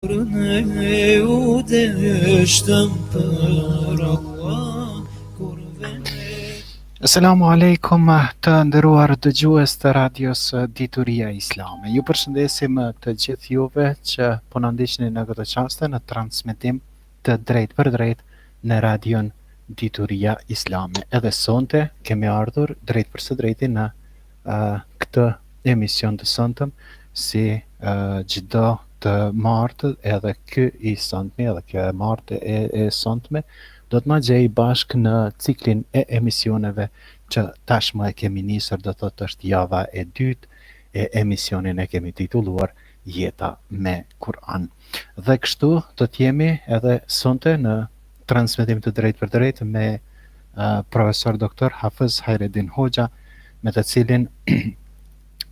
U deshtëm për Allah kur Selamu alejkum të nderuar dëgjues të radios Dituria Islame. Ju përshëndesim të gjithë juve që po na ndiqni në këto çaste në transmetim të drejtpërdrejtë në radion Dituria Islame. Edhe sonte kemi ardhur drejtpërsëdrejti në uh, këtë emision të sontëm si çdo të martë edhe ky i sontmi edhe kjo e martë e, e sontme do të na gjejë bashkë në ciklin e emisioneve që tashmë e kemi nisur do të thotë është java e dytë e emisionin e kemi titulluar Jeta me Kur'an. Dhe kështu do të jemi edhe sonte në transmetim të drejtpërdrejtë me uh, profesor doktor Hafëz Hajredin Hoxha, me të cilin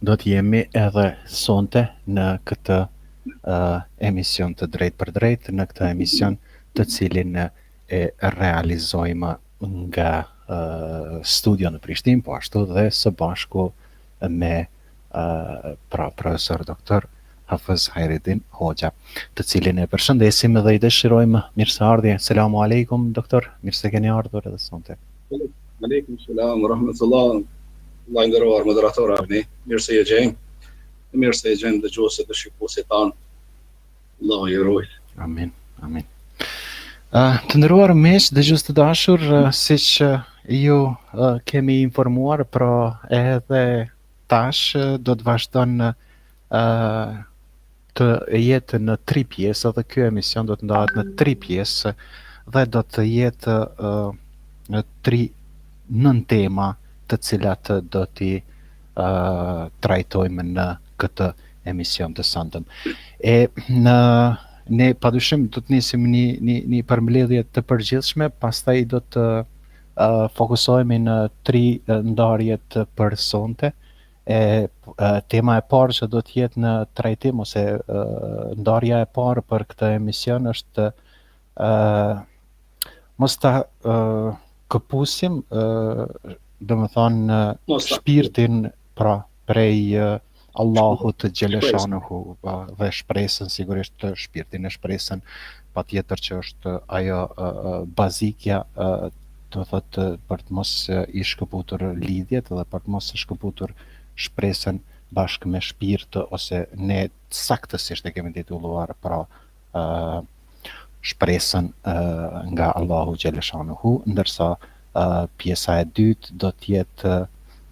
do të jemi edhe sonte në këtë uh, emision të drejtpërdrejtë, në këtë emision të cilin e realizojmë nga uh, studio në Prishtinë, po ashtu dhe së bashku me uh, pra profesor doktor Hafëz Hajredin Hoxha, të cilin e përshëndesim dhe i dëshirojmë mirëseardhje. Selamu alejkum doktor, mirë se keni ardhur edhe sonte. Aleikum selam rahmetullah. Vëlla i nderuar moderator Avni, mirë se ju gjejmë. Mirë se ju gjejmë dëgjuesit dhe shikuesit tanë. Allahu ju ruajt. Amin. Amin. Uh, të nderuar miq, dëgjues të dashur, uh, siç uh, ju uh, kemi informuar, pra edhe tash uh, do të vazhdon uh, të jetë në tri pjesë dhe ky emision do të ndahet në tri pjesë dhe do të jetë uh, në tri nëntema të cilat do t'i uh, trajtojmë në këtë emision të sontëm. E në ne padyshim do të nisim një një një përmbledhje të përgjithshme, pastaj do të uh, fokusohemi në tri ndarjet për sonte. E tema e parë që do të jetë në trajtim ose ndarja e parë për këtë emision është ë mos ta këpusim ë domethënë shpirtin pra prej Allahut xheleshanuhu dhe shpresën sigurisht të shpirtin e shpresën patjetër që është ajo bazikja do thotë për të mos i shkëputur lidhjet dhe për të mos i shkëputur shpresën bashkë me shpirt ose ne saktësisht e kemi titulluar pra uh, shpresën uh, nga Allahu xheleshanuhu, ndërsa uh, pjesa e dytë do të jetë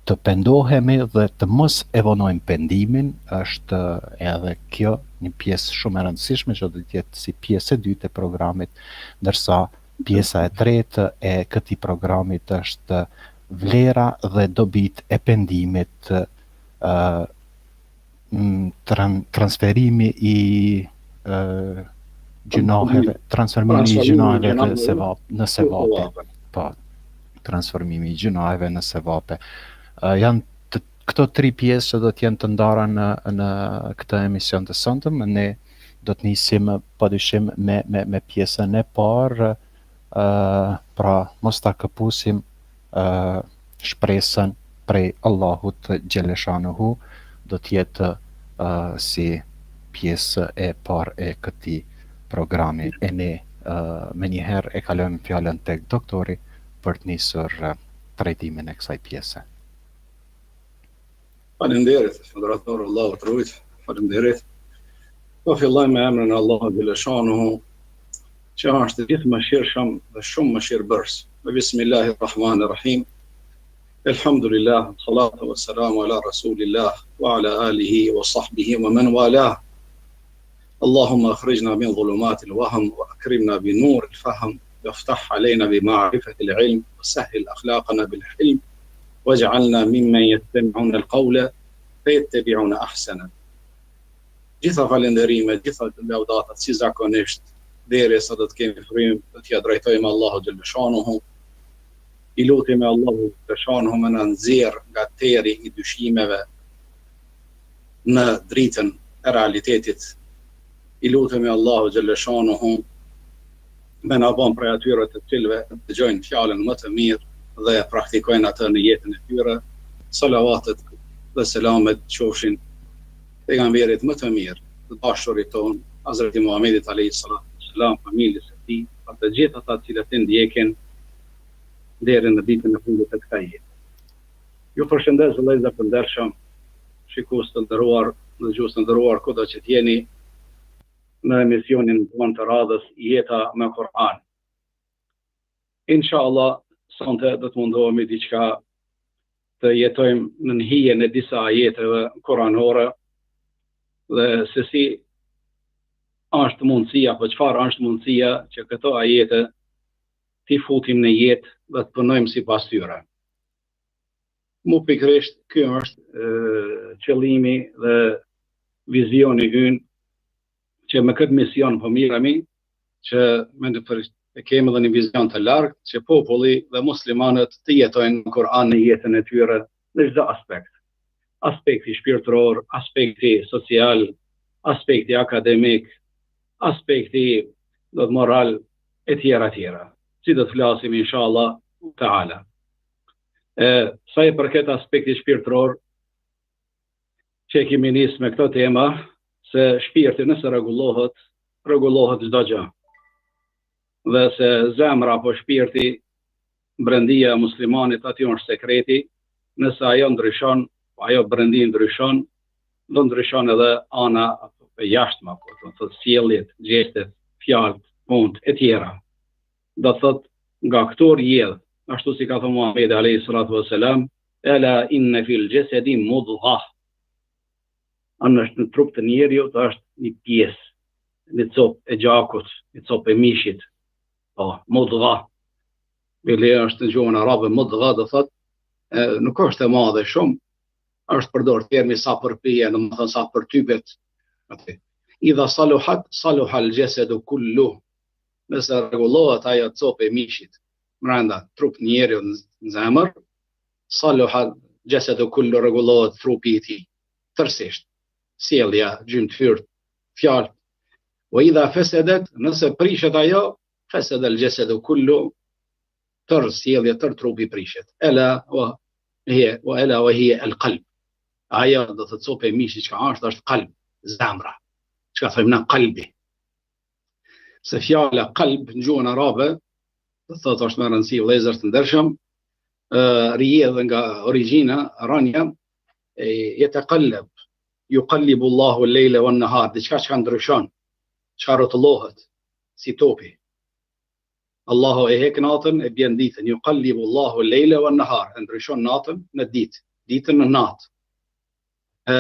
të pendohemi dhe të mos e vonojmë pendimin, është edhe kjo një pjesë shumë e rëndësishme që do të jetë si pjesë e dytë e programit, ndërsa Pjesa e tretë e këtij programit është vlera dhe dobitë e pendimit, transferimi i gjynaheve, transformimi i gjynaheve të sevap, në sevape. Po, transformimi i gjynaheve në sevape. Janë të, këto tri pjesë që do të jenë të ndara në në këtë emision të sontëm, ne do të nisim padyshim me me me pjesën e parë, ë pra mos ta këpusim ë shpresën prej Allahut xheleshanuhu do të jetë ë si pjesë e parë e këtij programi e ne ë menjëherë e kalojmë fjalën tek doktori për të nisur trajtimin e kësaj pjese. Faleminderit, moderator, Allahu të rujt. Faleminderit. Po filloj me emrin e Allahut xheleshanuhu, që është i gjithëmëshirshëm dhe shumë mëshirëbërës. Me bismillahir rahmanir rahim. Elhamdulillah, salatu wa salamu ala rasulillah wa ala alihi wa sahbihi wa man wala. Allahumma akhrijna min dhulumat al-wahm wa akrimna bi nur al-fahm waftah alejna bi ma'rifati al-ilm wa sahhil akhlaqana bil hilm. Waj'alna mimmen yastami'una al-qawla fayattabi'una ahsana. Gjitha falënderimet, gjitha lavdatat si zakonisht derisa do të kemi frymë, do t'ia drejtojmë Allahut xheleshanuhu. I lutemi Allahut xheleshanuhu me na nxjerr nga terri i dyshimeve në dritën e realitetit. I lutemi Allahut xheleshanuhu me na bon prej atyre të cilëve dëgjojnë fjalën më të mirë dhe e praktikojnë atë në jetën e tyre. Salavatet dhe selamet qofshin pejgamberit më të mirë, të dashurit tonë, Hazreti Muhammedit alayhi salatu wassalam, familjes së tij, për të gjithë ata të cilët e ndjekin deri në ditën e fundit të kësaj jete. Ju përshëndes vëllezër të ndershëm, shikues të nderuar, dëgjues të nderuar kudo që të jeni në emisionin tonë të radhës Jeta me Kur'an. Inshallah, sonte do të mundohemi diçka të jetojmë nën hijen e disa ajeteve kuranore dhe se si është mundësia, apo çfarë është mundësia që këto ajete t'i futim në jetë dhe të punojmë sipas tyre. Mu pikërisht, ky është qëllimi dhe vizioni ynë që me këtë mision po mirremi, që me në për, e kemi edhe një vizion të largët, që populli dhe muslimanët të jetojnë në Kur'an në jetën e tyre në çdo aspekt. Aspekti shpirtëror, aspekti social, aspekti akademik, aspekti do të moral, e tjera, tjera. Si do të flasim, inshallah, teala. E, sa i përket aspekti shpirtëror, që e kemi nisë me këto tema, se shpirti nëse rregullohet, rregullohet çdo gjë. Dhe se zemra apo shpirti, brendia e muslimanit aty është sekreti, nëse ajo ndryshon, ajo brendi ndryshon, do ndryshon edhe ana e jashtme, apo do të thotë sjelljet, gjestet, fjalët, punët e tjera. Do të thotë nga këto rrjedh, ashtu si ka thënë Muhamedi alayhi salatu wasalam, ela inna fil jasadi mudgha. Anë është në trup të njeriut është një pjesë, një copë e gjakut, një copë e mishit. Po, mudgha. Bile është në gjuhën arabe mudgha do thotë nuk është e madhe shumë, është përdor termi sa përpije, domethënë sa përtypet. Aty. Idha saluhat, saluhal xhesedu kullu. Nëse rregullohet ajo copë e mishit, mrenda trup njeriut në zemër, saluhal xhesedu kullu rregullohet trupi i tij, tërësisht, sjellja, gjymtyrët, fjalët. Wa idha fesedet, nëse prishet ajo, fesedel xhesedu kullu, tërë sjellja, tërë trupi prishet. Ela wa hije, wa ela wa hije el kalb. Ajo do të copë e mishit çka është, është kalb, zemra. Çka thojmë na kalbi. Se fjala kalb në gjuhën arabe, do të thotë është me rëndësi vëllezër të ndershëm, rrjedh nga origjina rranja e jetekalleb, jukallibu Allahu lejle wan nahar, diçka çka ndryshon, çka rrotullohet si topi. Allahu e hek natën e bjen ditën, jukallibu Allahu lejle wan nahar, e ndryshon natën në ditë, ditën në natë. E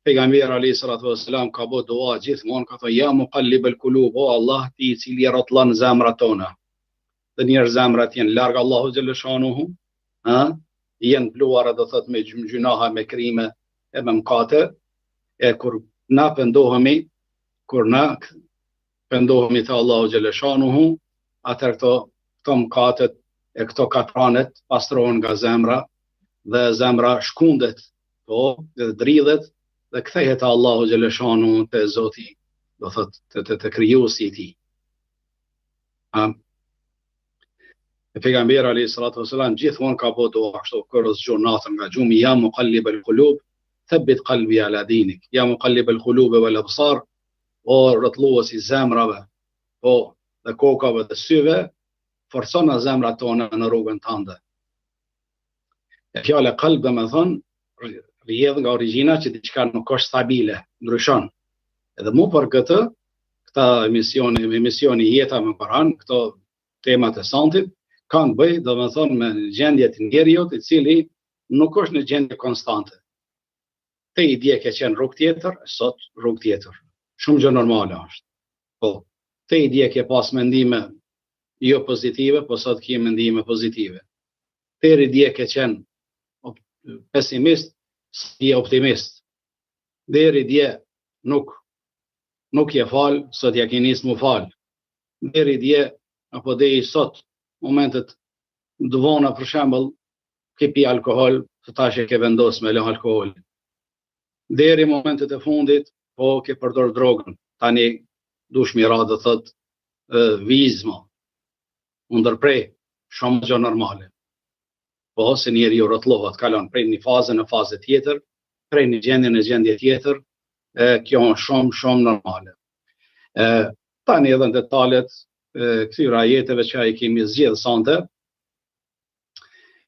pejgamberi alayhi salatu wasalam ka bë dua gjithmonë, ka thënë ja muqallib al-qulub, o Allah, ti i cili rrotullon zemrat tona. Dhe njerëz zemrat janë larg Allahu xhelleshanuhu, ha? Janë mbuluara do thot me gjynaha, me krime e me mëkate, e kur na pendohemi, kur na pendohemi te Allahu xhelleshanuhu, atëherë këto këto mëkatet e këto katranet pastrohen nga zemra dhe zemra shkundet, po, dhe dridhet dhe kthehet te Allahu xhelleshanuhu te Zoti, do thot te te, te krijuesi i tij. A E pejgamberi alayhi salatu wasalam gjithmonë ka bërë dua kështu kur është zgjuar natën nga gjumi ja muqallib al-qulub thabbit qalbi ala dinik ja muqallib al-qulub wal absar o rrotullues i zemrave, po dhe kokave dhe syve, forcona zemrat tona në rrugën tënde. E fjala kalb domethonë, rrjedh nga origjina që diçka nuk është stabile, ndryshon. Edhe mu për këtë, këta emisioni, emisioni Jeta me Kur'an, këto temat e sontit, kanë të bëjë, domethonë, me gjendje të njeriut, i cili nuk është në gjendje konstante. Ti dje ke qenë rrugë tjetër, sot rrugë tjetër. Shumë gjë normale është. Po, ti dje ke pas mendime jo pozitive, po sot ke mendime pozitive. Deri dje ke qenë pesimist, sot je optimist. Deri dje nuk nuk je fal, sot ja ke nis mu fal. Deri dje apo deri sot momentet të vona për shembull ke pi alkohol, të tash e ke vendos me lë alkohol. Deri momentet e fundit, po ke përdor drogën. Tani dush mi ra do thot vizmo. U ndërpre, shumë gjë normale. Po se njeriu rrotullohet, kalon prej një faze në fazë tjetër, prej një gjendje në gjendje tjetër, e kjo është shumë shumë normale. E, tani edhe në detalet e këtyre ajeteve që i kemi zgjedh sante,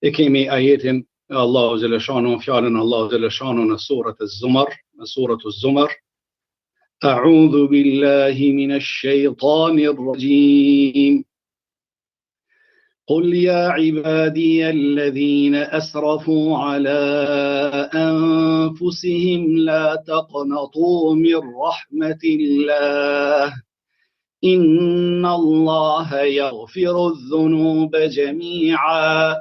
e kemi ajetin e Allahu xheleshanuhu, fjalën e Allahu xheleshanuhu në surat e Zumar, në surat e Zumar, A'udhu billahi minash shaitanir rajim. قل يا عبادي الذين أسرفوا على أنفسهم لا تقنطوا من رحمة الله إن الله يغفر الذنوب جميعا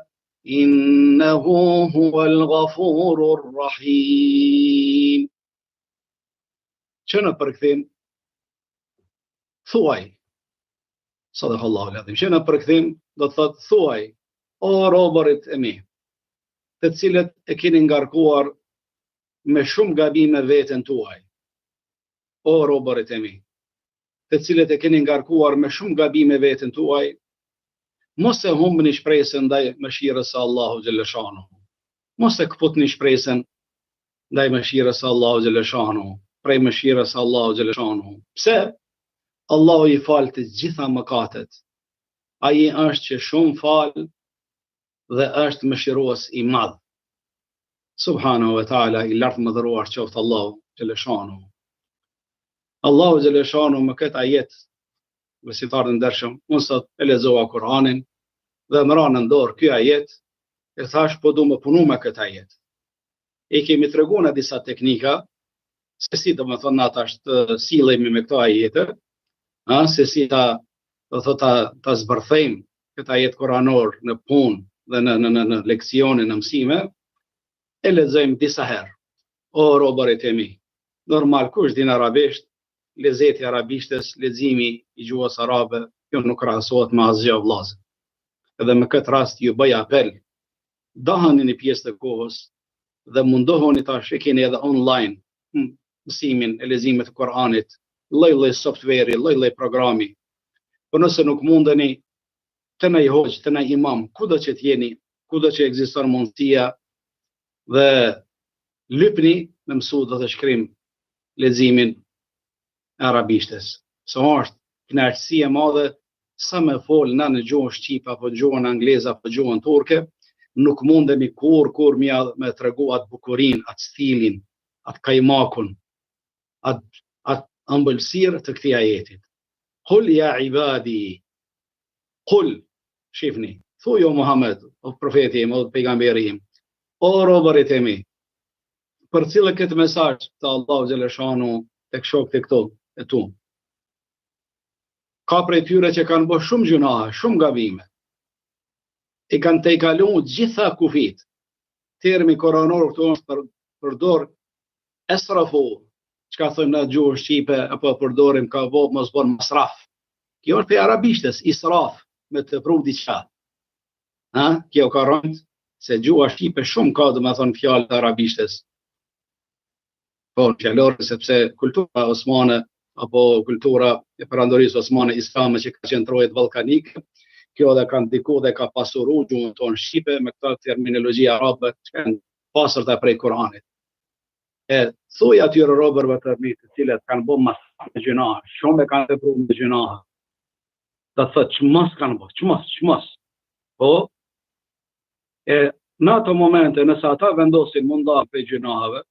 إنه هو الغفور الرحيم Që në përkthim thuaj Sadakallahu al-Adhim. Që në përkthim do të thotë thuaj o robërit e mi, të cilët e keni ngarkuar me shumë gabime veten tuaj. O robërit e mi, të cilët e keni ngarkuar me shumë gabime veten tuaj, mos e humbni shpresën ndaj mëshirës së Allahu xheleshanuhu. Mos e këputni shpresën ndaj mëshirës së Allahu xheleshanuhu, prej mëshirës së Allahu xheleshanuhu. Pse? Allahu i fal të gjitha mëkatet. Ai është që shumë fal dhe është mëshirues i madh. Subhanahu wa taala i lartmadhëruar qoftë Allahu xheleshanuhu. Allahu xheleshanuhu me këtë ajet besimtarë të ndershëm, unë sot e lexova Kur'anin dhe më ra në dorë ky ajet, e thash po du me punu me këtë ajet. I kemi tregu na disa teknika, se si domethonë na tash të sillemi me këto ajete, a, se si ta, do thotë, ta, ta zbërthejmë këtë ajet kuranor në punë dhe në, në, në, në leksione, në mësime, e lexojmë disa herë. O robërit e mi, normal, kush din arabisht, lezeti i arabishtes, leximi i gjuhës arabe, kjo nuk krahasohet me asgjë vëllazër. Edhe me këtë rast ju bëj apel, dahani një pjesë të kohës dhe mundohuni tash e keni edhe online hm, mësimin e leximit të Kur'anit, lloj-lloj softveri, lloj-lloj programi. Por nëse nuk mundeni te naj hoxhë, te naj imam, kudo që të jeni, kudo që ekziston mundësia dhe lypni me mësu dorëshkrim leximin e arabishtes. Se është kënaqësi e madhe sa me fol na në gjuhën shqipe apo në gjuhën angleze apo gjuhën turke, nuk mundemi kurrë kurrë me, me tregu atë bukurinë, atë stilin, atë kajmakun, atë atë ëmbëlsirë të këtij ajetit. Kul ja ibadi, kul, shifni, thuj o Muhammed, o profeti im, o pejgamberi im, o robërit e mi, përcille këtë mesazh të Allahu xheleshanuhu tek shokët e këto e tu. Ka prej tyre që kanë bërë shumë gjynahe, shumë gabime. I kanë tejkalu gjitha kufit. Termi kuranor këtu është për, përdor esrafu, çka thojmë në gjuhën shqipe, apo përdorim ka bo, mos bon masraf. Kjo është prej arabishtes, israf, me tepru diçka. Ha? Kjo ka rëndë, se gjuha shqipe shumë ka, domethonë, fjalë të arabishtes. Po, në fjalor, sepse kultura osmane, apo kultura e perandorisë osmane islame që ka qenë trojet ballkanike, kjo dhe ka ndiku dhe ka pasuru gjuhën tonë shqipe me këta terminologji arabe që kanë pasërta prej Kuranit. E thuj atyre robërve të mi të cilët kanë bo masraf me gjynahe, shumë e kanë tepru me gjynahe. Do të thotë çmos kanë bo, çmos, çmos. Po, e në ato momente, nëse ata vendosin m'u nda prej gjynaheve,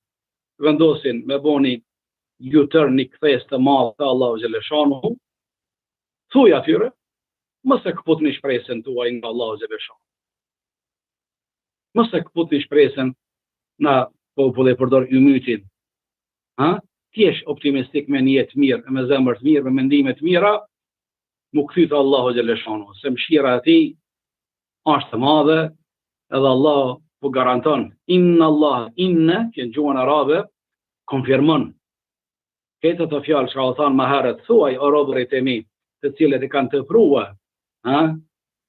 vendosin me bo një U-turn një kthesë të madhe te Allahu xheleshanuhu, thuj atyre, mos e këputni shpresën tuaj nga Allahu xheleshanuhu. Mos e këputni shpresën na populli e përdor ymytin. Ha? Të jesh optimistik me nijet të mirë, me zemër të mirë, me mendime të mira, m'u kthy te Allahu xheleshanuhu, se mëshira e tij është e madhe, edhe Allah po garanton, inna Allah, inna, që në gjuhën arabe, konfirmon, Këtë ato fjalë që u thanë më herët, thuaj o robërit e mi, të cilët e kanë tepruar, ha,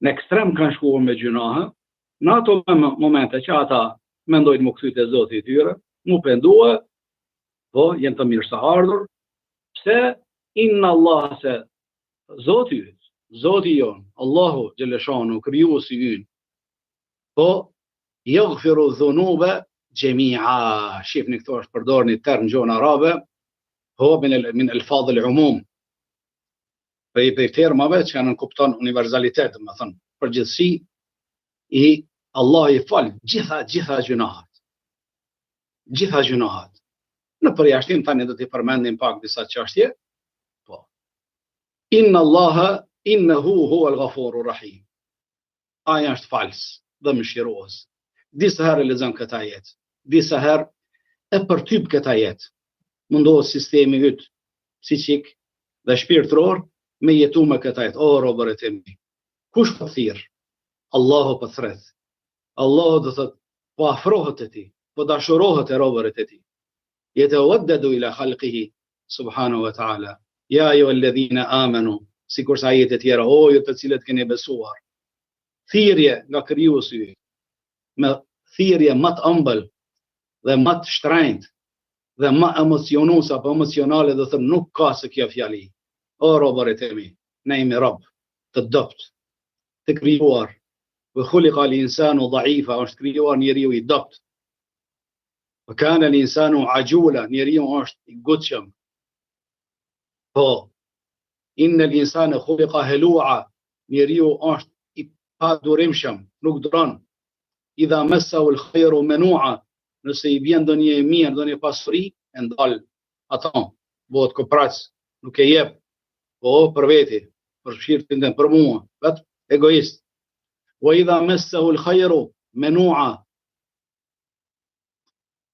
në ekstrem kanë shkuar me gjynahe, në ato momente që ata mendojnë m'u kthy te Zoti i tyre, m'u pendua, po janë të mirëseardhur, pse inna Allah se Zoti yt, Zoti jonë, Allahu xheleshanuhu, krijuesi ynë, po Jagfiru dhunube xhemia. Shifni këtu është përdor një term në gjuhën arabe, huwa min min alfadh al-umum. Prej prej termave që nënkupton universalitet, domethënë, përgjithësi, i Allahu i fal gjitha, gjitha gjynahet. Gjitha gjynahet. Në përjashtim tani do t'i përmendim pak disa çështje. Po. Inna Allaha innahu huwa al-ghafurur rahim. Ai është falës dhe mëshirues. Disa herë e lexon këtë ajet, disa herë e përtyp këtë ajet. Mundohet sistemi yt psikik dhe shpirtëror me jetu me këtë ajet. O robërit e mi, kush po thirr? Allahu po thret. Allahu do thot, po afrohet te ti, po dashurohet te robërit e tij. Jeteveddedu ila khalqihi subhanahu wa taala. Ja ejjuhalledhina amanu, sikurse ajete tjera, o ju të cilët keni besuar. Thirrje nga krijuesi yt, me thirrje më të ëmbël dhe më të shtrenjtë dhe më emocionuese apo emocionale do të nuk ka se kjo fjali. O robërit e mi, ne jemi rob të dobët, të krijuar. Ve khuliqa al-insanu dha'ifa, është krijuar njeriu i dobët. Ve kana al-insanu ajula, njeriu është i ngutshëm. Po, inna al-insana khuliqa halua, njeriu është i padurimshëm, nuk duron. Idha massahu al-khayru manua, nëse i vjen ndonjë e mirë, ndonjë pasuri, e ndal ato, bëhet koprac, nuk e jep, po për veti, për shpirtin tem, për mua, vetë egoist. Wa idha massahu al-khayru manua,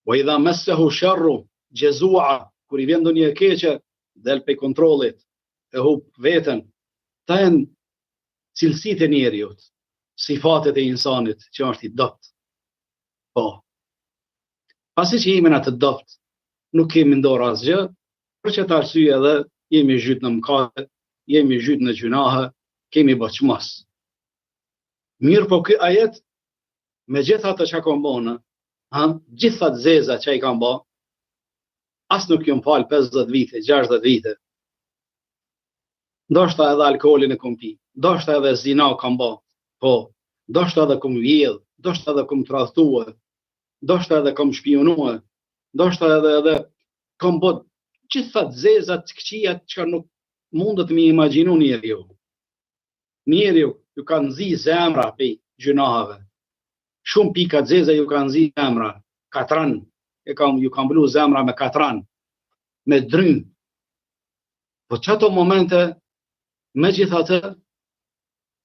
Wa idha massahu sharru jazua, kur i vjen ndonjë e keqe, del prej kontrollit, e hup veten. Këta janë cilësitë e njeriut, sifatet e insanit që është i dobët. Po. Pasi që jemi na të dobët, nuk kemi n'dorë asgjë, për qëtë arsye edhe jemi zhyt në mëkate, jemi zhyt në gjynahe, kemi bë çmos. Mirëpo ky ajet me gjithë ato që kam bo, ha, gjitha të zeza që i kam bo, as nuk jam falë 50 vite, 60 vite, ndoshta edhe alkoholin e kom pi, ndoshta edhe zina kam bo, po, ndoshta edhe kom vjedh, ndoshta edhe kom tradhtue, ndoshta edhe kom shpionue, ndoshta edhe edhe kom bo gjitha të zeza të këqija që nuk mundet me imagjinu njeriu. Njeriu ju ka nxi zemra pej gjynaheve. Shumë pika të zeza ju ka nxi zemra, katran, e ka ju ka mbulu zemra me katran, me dryn. Po qato momente, megjithatë,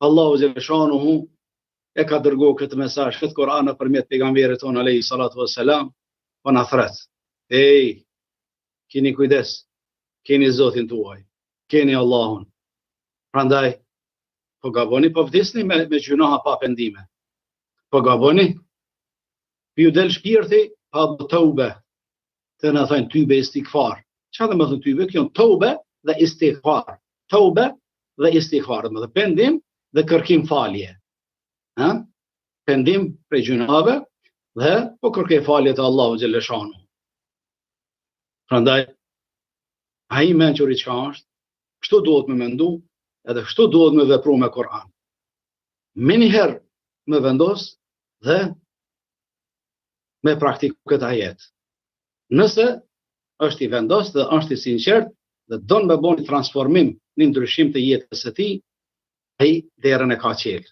Allahu xheleshanuhu e ka dërgu këtë mesazh, këtë Kur'an nëpërmjet pejgamberit tonë alayhi salatu vesselam, po na thret. Ej, kini kujdes, keni Zotin tuaj, keni Allahun. Prandaj, po gaboni, po vdisni me, me gjynaha pa pendime. Po gaboni, po ju del shpirti pa bo teube, të na thojnë tybe istigfar. Çka do me thënë tybe? Kjo teube dhe istigfar. Teube dhe istigfar. Do me thënë pendim dhe kërkim falje. Ha? Pendim prej gjynaheve dhe po kërkoj falje te Allahu xheleshanuhu. Prandaj, ai i mençuri çka është, kështu duhet me mendu, edhe kështu duhet me vepru me Kur'an. Menjëherë me vendos dhe me praktiku këtë ajet. Nëse është i vendos dhe është i sinqert dhe don me bo një transformim, një ndryshim të jetës së tij, ai derën e ka çelë.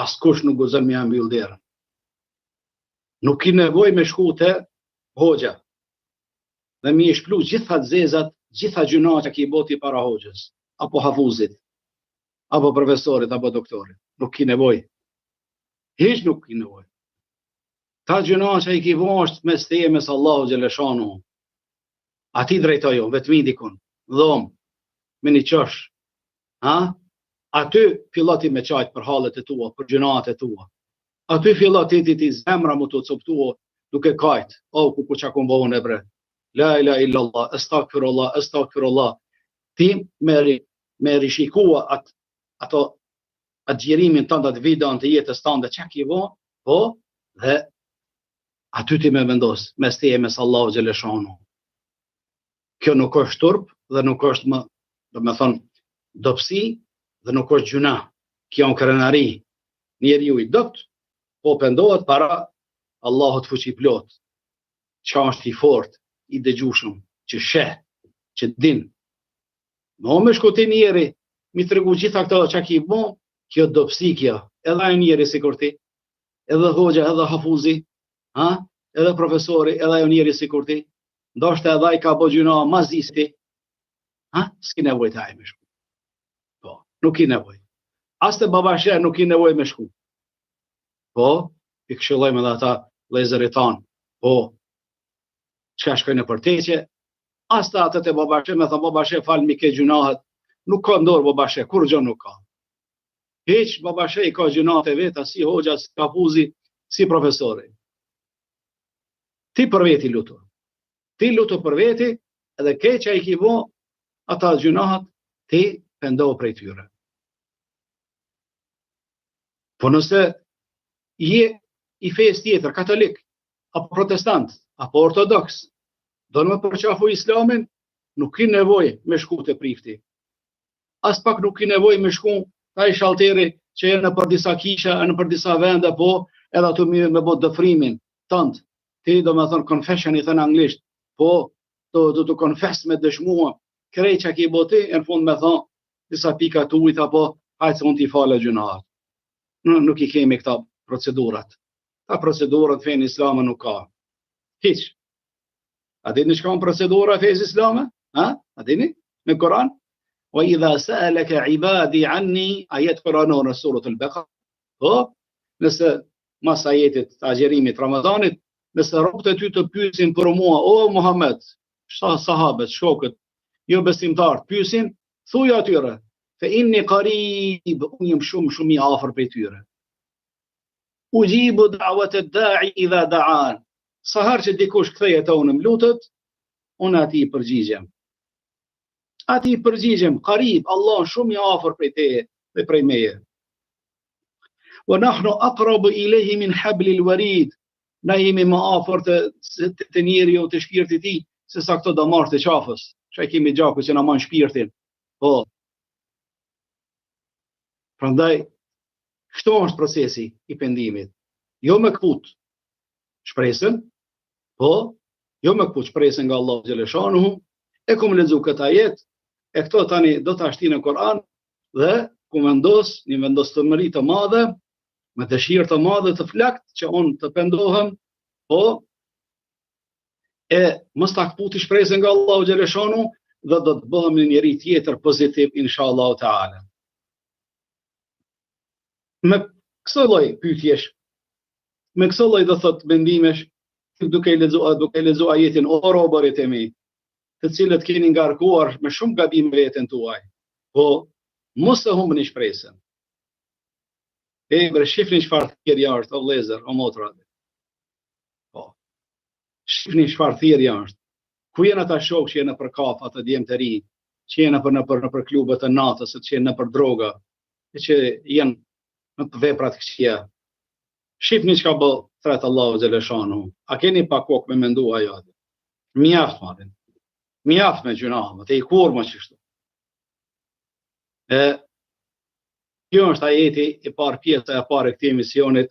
Askush nuk guxon me ia mbyll derën. Nuk ki nevojë me shku te hoxha, dhe me i shplu gjitha të zezat, gjitha gjynahet që ki bo ti para hoxhës, apo hafuzit, apo profesorit, apo doktorit. Nuk ki nevojë. Hiç nuk ki nevojë. Kta gjynahe që i ki bo është mes teje mes Allahu xheleshanuhu. Atij drejtoju, vetmi dikun, dhomë, me një qosh. Ha? Aty fillo ti me qajt për hallet e tua, për gjynahet e tua. Aty fillo ti ti ti zemra me t'u coptu duke kajt, o ku ku ça kom bo unë bre. La ilaha illallah, estagfirullah, estagfirullah. Ti me ri, me rishikua at ato atë xhirimin tënd, atë videon të jetës tënde çka ki bo, po dhe aty ti me vendos mes teje mes Allahu xheleshanuhu. Kjo nuk është turp dhe nuk është më, do me thonë, dobësi dhe nuk është gjynah. Kjo është krenari. Njeriu i dobët po pendohet para Allahut fuqiplot, që është i fort, i dëgjushëm, që sheh, që din. Mo me shku te njeri, Mi tregu gjitha këto çka ki bo, kjo dobësi kjo, edhe ai njeri sikur ti, edhe hoxha, edhe hafuzi, ha? edhe profesori, edhe ajo njeri sikur ti, ndoshta edhe ai ka bo gjynahe ma zi se ti, ha? S'ki nevojë te ai me shku. Po, nuk ki nevojë. As te baba sheh nuk ki nevojë me shku. Po, i këshillojmë edhe ata vëllezërit tanë. Po, çka shkojnë nëpër teqe, as te atë te baba sheh, me thënë baba sheh falmi ke gjynahet, nuk ka n'dorë baba sheh, kurgjo nuk ka. Hiç baba sheh i ka gjynahet e veta, si hoxha, si hafuzi, si profesori. Ti për veti lutu. Ti lutu për veti, edhe krejt çka i ki bo, ata gjynahet, ti pendohu prej tyre. Po nëse je i fesë tjetër, katolik, apo protestant, apo ortodoks, don me përqafu islamin, nuk ki nevojë me shku te prifti. As pak nuk ki nevojë me shku te ai shalteri që je nëpër disa kisha, nëpër disa vende, po edhe aty me, me bo dëfrimin tënd. Ti do me thonë confession i thënë anglisht, po të, të, të confess me dëshmua, krejt çka ki bo ti, e në fund me thonë, disa pika të ujit apo hajt se unë t'i fala gjynahet. Nuk, nuk i kemi këta procedurat. Këta procedurat fenë islame nuk ka. Hiç. A dini çka procedura e fesë islame? Ha? A dini? Në Koran? Wa idha sa'alaka ibadi anni ajet kuranor në surat al-Baqara. Po, nëse mas ajetit të agjërimit Ramazanit, nëse robët e ty të pyesin për mua, o Muhammed, sa sahabët, shokët, jo besimtarët pyesin, thuj atyre, fe inni qarib, unë jam shumë shumë i afër prej tyre. Uxhibu da'wat ad-da'i idha da'an. Sa herë që dikush kthehet te unë më lutet, unë atij i përgjigjem. Atij i përgjigjem, qarib, Allah shumë i afër prej teje dhe prej meje. Wa nahnu aqrabu ilayhi min hablil warid. Na jemi më afër të të, të njeriu të shpirtit të tij se sa këto damarët e qafës. Që e kemi gjaku që na man shpirtin. Po. Prandaj kështu është procesi i pendimit. Jo me kput shpresën, po, jo me kput shpresën nga Allahu xheleshanuhu, e kom lexu këtë ajet, e këto tani do ta shti në Kur'an dhe ku vendos një vendosmëri të madhe, me dëshirë të madhe të flakt që unë të pendohem, po e mos ta kputi shpresën nga Allahu xheleshanuhu dhe do të bëhem një njeri tjetër pozitiv inshallah taala. Me këso lloj pyetjesh, me këso lloj do thot mendimesh, duke e lexuar duke e lexuar ajetin o robërit e mi, të cilët keni ngarkuar me shumë gabime veten tuaj. Po mos e humbni shpresën. E bre shifni çfarë thirrja është, o vëllezër, o motra. Po. Shifni çfarë thirrja është. Ku janë ata shokë që janë nëpër kafe, ata djem të rinj, që janë nëpër nëpër nëpër klube të natës, që janë nëpër droga, e që janë në vepra të këqija. Shifni çka po thret Allahu xheleshanuhu. A keni pak kokë me mendu ajo atë? Mjaft më Mjaft me gjynah, më te i kur më qështu. E, kjo është ajeti i parë pjesa e parë e këtij emisionit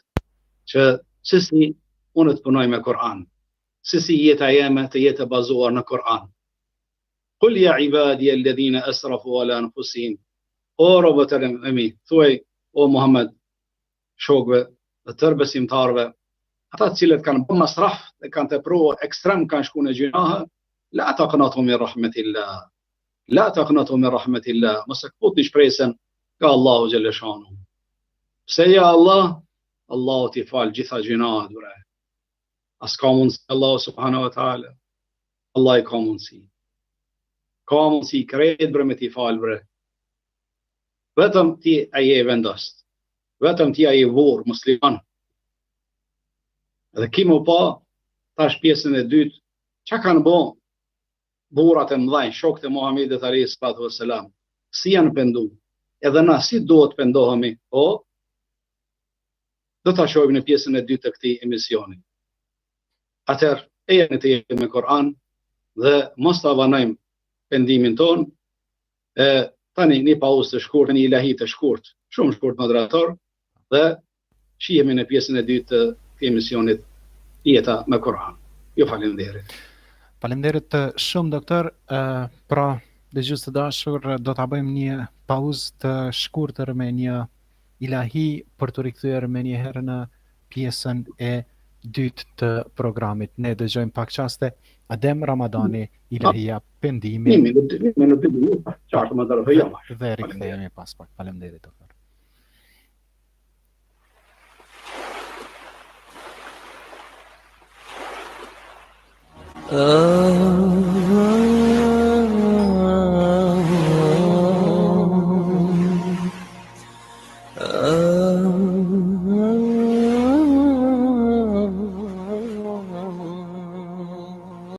që se si unë të punoj me Kur'an, se si jeta jeme të jetë e bazuar në Kur'an. Kul ja ibadi alladhina asrafu ala anfusihim. O robët e mi, thuaj o Muhammed shokëve dhe tërë besimtarëve, ata të cilët kanë bërë masraf dhe kanë tepruar ekstrem kanë shku në gjynahe, la taqnatu min rahmetillah. La taqnatu min rahmetillah, mos e kputni shpresën nga Allahu xheleshanuhu. Pse ja Allah? Allahu t'i fal gjitha gjynahet, bre. A s'ka mundësi Allahu subhanahu wa taala? Allahi ka mundësi. Ka mundësi krejt bre me t'i fal bre. Vetëm ti a je i vendost. Vetëm ti a je burrë musliman. Dhe ki me pa tash pjesën e dytë, çka kanë bo burrat e mëdhenj, shokët e Muhamedit alayhi salatu vesselam, si janë pendu? Edhe na si duhet pendohemi? Po do ta shohim në pjesën e dytë të këtij emisioni. Atëherë, ejani të jemi me Kur'an dhe mos ta vonojmë pendimin tonë. E tani një pauzë të shkurtër, një ilahi të shkurt, shumë shkurt moderator dhe shihemi në pjesën e dytë të këtij emisionit Jeta me Kur'an. Ju faleminderit. Faleminderit shumë doktor. Ë pra. Dëgjues të dashur, do ta bëjmë një pauzë të shkurtër me një ilahi për t'u rikthyer menjëherë në pjesën e dytë të programit. Ne dëgjojmë pak çaste Adem Ramadani, Ilahia Pendimi. Një minutë, një minutë, dy minuta, qartë më dërë jo. Dhe rikthehemi pas pak. Faleminderit doktor.